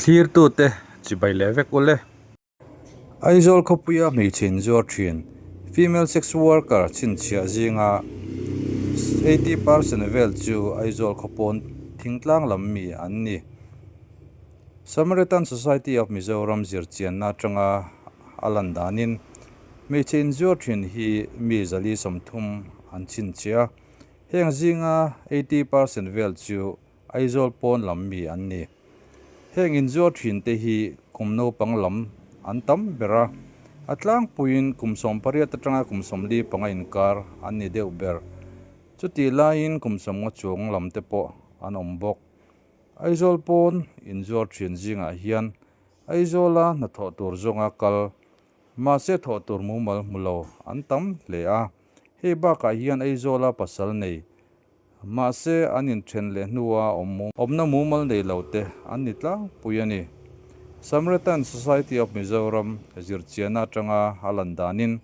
Thlirtute chibai leh vek ule. Aizawl khawpuia hmeichhe inzuar thin, female sex worker chhinchhiah zinga 80% vel chu Aizawl khawpawn thingtlang lam mi an ni. Samaritan Society of Mizoram zirchianna atanga a lan danin hmeichhe inzuar thin hi mi 130 an chhinchhiah a, heng zinga 80% vel chu Aizawl pawn lam mi an ni. Heng inzuar thin te hi kum naupang lam an tam ber a, a tlangpuiin kum 18 atanga kum 45 inkar an ni deuh ber. Chutih laiin kum 50 chuang lam te pawh an awm bawk. Aizawl pawn inzuar thin zingah hian Aizawla hnathawh tur zawnga kal, mahse thawh tur mumal hmu lo an tam hle a. Hei bakah hian Aizawla pasal nei Mahse, an inthen leh hnua awm awmna mumal nei lo te an ni tlangpui a ni. Samaritan Society of Mizoram zirchianna atanga a lan danin,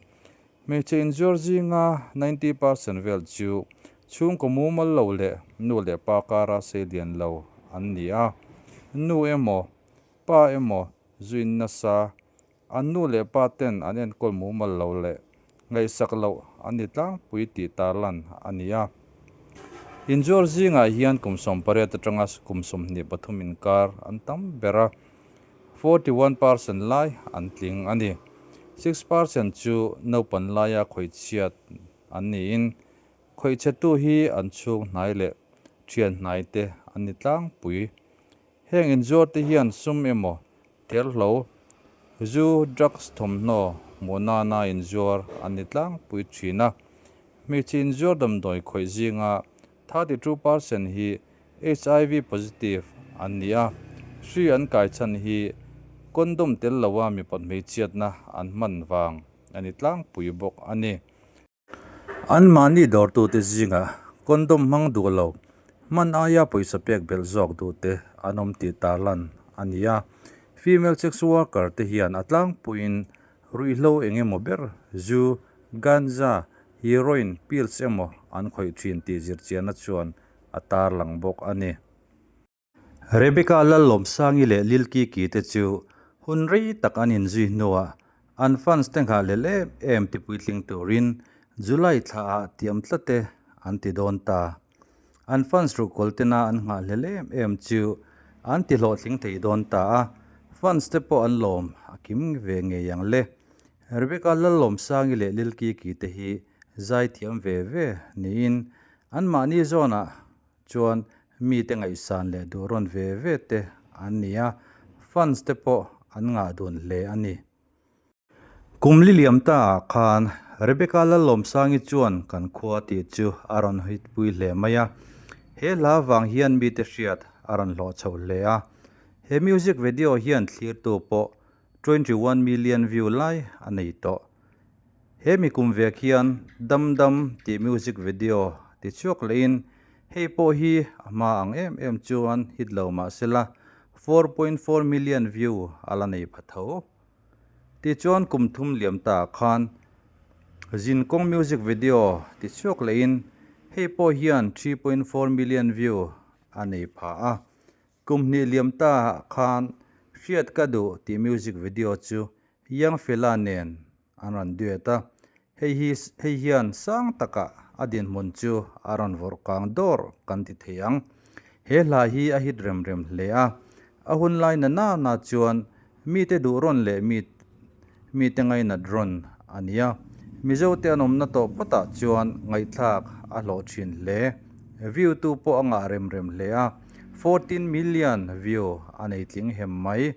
hmeichhe inzuar zinga 90% vel chu chhungkaw mumal lo leh nu leh pa kara sei lian lo an ni a. Nu emaw, pa emaw zuin nasa An nu leh pa ten an enkawl mumal lo leh ngaihsak loh an ni tlangpui tih tarlan a ni a. Inzuar zingah hian kum 18 atanga kum 23 inkar an tam ber a, 41% lai an tling a ni. 6% chu naupan laia khawihchhiat an niin khawihchhetu hi an chhung hnai leh thian hnai te an ni tlangpui. Heng inzuarte hian sum emaw Therhlo, zu, drugs thawmhnaw hmuh nana inzuar an ni tlangpui thin a. Hmeichhe inzuar damdawi khawih zinga 32% hi HIV positive an ni a, hri an kai chhan hi condom tel loa mipat hmeichhiatna an hman vang a ni tlangpui bawk a ni. Anmahni dawrtute zingah condom hmang duh lo, hman aia pawisa pek belh zawk duhte an awm tih tarlan a ni a. Female sex worker te hian a tlangpuiin ruihhlo eng emaw ber, zu, ganja, heroin, pills emaw an khawih thin tih zirchianna chuan a tarlang bawk a ni. Rebecca Lallawmsangi leh Lil Kiki te chu hun rei tak an inzui hnuah an fans te nghah lel em em tipuitling turin July thla ah tiam tlat e an ti dawn ta. An fans ruhkawl tena an nghah lel em em chu an ti hlawhtling thei dawn ta a, fans te pawh an lawm a kim ve ngei ang le. Rebecca Lallawmsangi leh Lil Kiki te hi zai thiam ve ve niin anmahni zawnah Chuan mite ngaihsan leh duh rawn ve ve te an ni a, fans te pawh an ngah dun hle a ni. Kum li liam ta ah khan Rebecca Lallawmsangi chuan kan khua tih chu a rawn hitpui hle mai a, he hla vang hian mite hriat a rawn hlawh chho hle a. He music video hian thlirtu pawh 21 million view lai a nei tawh. He mi kum vek hian Dam Dam tih music video ti chhuak lehin hei pawh hi a hma ang em em chuan hit lo mah sela 4.4 million view a la nei pha tho. Tichuan kum thum liam ta khan Zinkawng music video ti chhuak lehin hei pawh hian 3.4 million view a nei pha a. Kum hnih liam ta khan Hriat Ka Duh tih music video chu Young Fella nen an rawn duet a, hei hi hei hian sang taka a dinhmun chu a rawn vawrh kang dawr kan ti thei ang. He hla hi a hit rem rem hle a, a hun lai na na na chuan mite duh rawn leh mi mite ngainat rawn a ni a, Mizote an awmna tawh phawtah chuan ngaihthlak a hlawh thin hle. View tu pawh a ngah rem rem hle a, 14 million view a nei tling hem mai.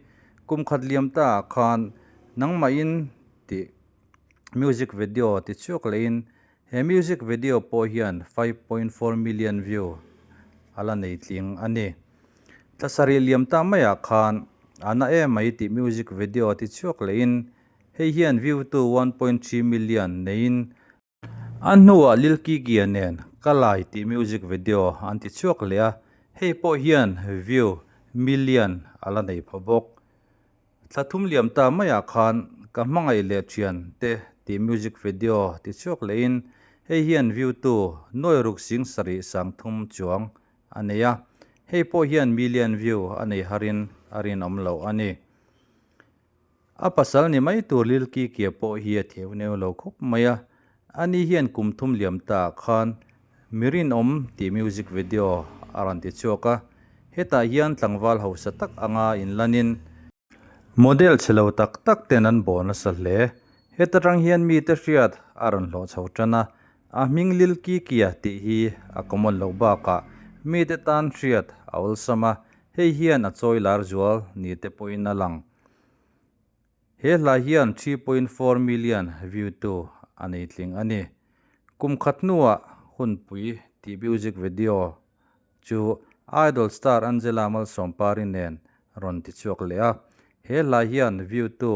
Kum khat liam ta ah khan nangmahin tih music video ti chhuak lehin he music video pawh hian 5.4 million view a la nei tling a ni. Thla sarih liam ta maiah khan a na em mai tih music video ti chhuak lehin hei hian view tu 1.3 million neiin A hnuah Lil Kiki-a nen Ka Lai tih music video an ti chhuak leh a, hei pawh hian view million a la nei pha bawk. Thla thum liam ta maiah khan Ka Hmangaih Leh Thian Te tih music video ti chhuak lehin hei hian view tu nuai ruk sing sarih sang thum chuang a nei a, hei pawh hian million view a nei harin a rinawm loh a ni. A pasal ni mai tur Lil Kiki-a pawh hi a theuneu lo khawp mai a, ani hian kum thum liam ta ah khan Mi Rinawm tih music video a rawn ti chhuak a, hetah hian tlangval hausa tak anga inlanin model chhe lo tak tak ten an bawh nasa hle. Heta tang hian mite hriat a rawn hlawh chho tan a, a hming Lil Kiki-a tih hi a common loh bakah mite tan hriat a awlsam a, hei hian a chawi lar zual ni te pawhin a lang. He hla hian 3.4 million view tu a nei tling a ni. Kum khat hnuah Hunpui tih music video chu Idol star Angela Malsawmpari nen rawn ti chhuak leh a. He hla hian view tu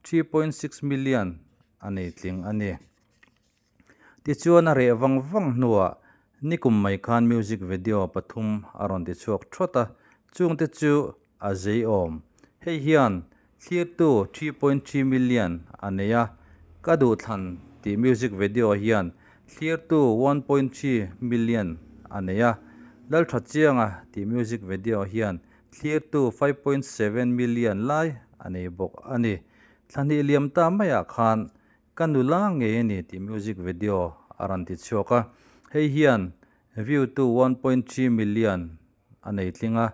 3.6 million a nei tling a ni. Tichuan a reh vang vang hnuah nikum mai khan music video pathum a rawn ti chhuak thawt a, chungte chu a zei awm. Hei hian thlirtu 3.3 million a nei a, Ka Duhthlan tih music video hian thlirtu 1.3 million a nei a, Lalthachianga tih music video hian thlirtu 5.7 million lai a nei bawk a ni. Thlahnih liam ta maiah khan Ka nula ngei a ni tih music video a rawn ti chhuak a, hei hian view tu 1.3 million a nei tling a.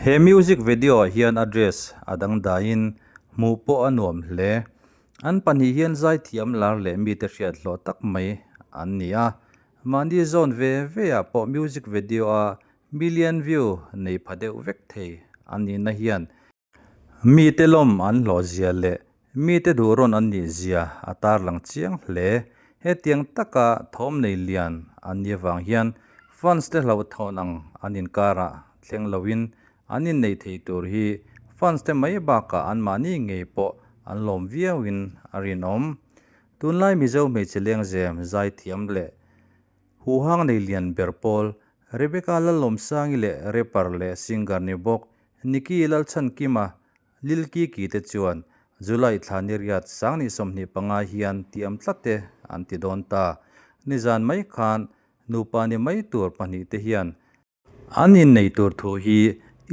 He music video ah hian a dress a dangdaiin hmuh pawh a nuam hle. An pahnih hian zaithiam lar leh mite hriat hlawh tak mai an ni a, mahni zawn ve ve ah pawh music video a million view nei pha deuh vek thei an nihna hian Mite lawm an hlawh zia leh mite duh rawn an nih zia a tarlang chiang hle. Hetiang taka thawm nei lian an nih avang hian fans te hlauhthawn ang an inkarah thleng loin an innei thei tur hi fans te mai bakah anmahni ngei pawh an lawm viauin a rinawm. Tunlai Mizo hmeichhe lengzem zaithiam leh Huhang nei lian ber pawl Rebecca Lalawmsangi leh rapper leh singer ni bawk Nicky Lalchhankima, Lil Kiki te chuan July thla ni riat sang ni 25 hian tiam tlat te an ti dawn ta. Nizan mai khan nupa ni mai tur pahnih te hian an innei tur thu hi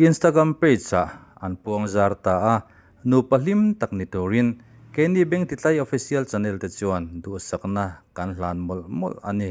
Instagram page ah an puang zar ta a, nupa hlim tak ni turin keini Bengtitlai Official Channel te chuan duhsakna kan hlan mawlh mawlh a ni.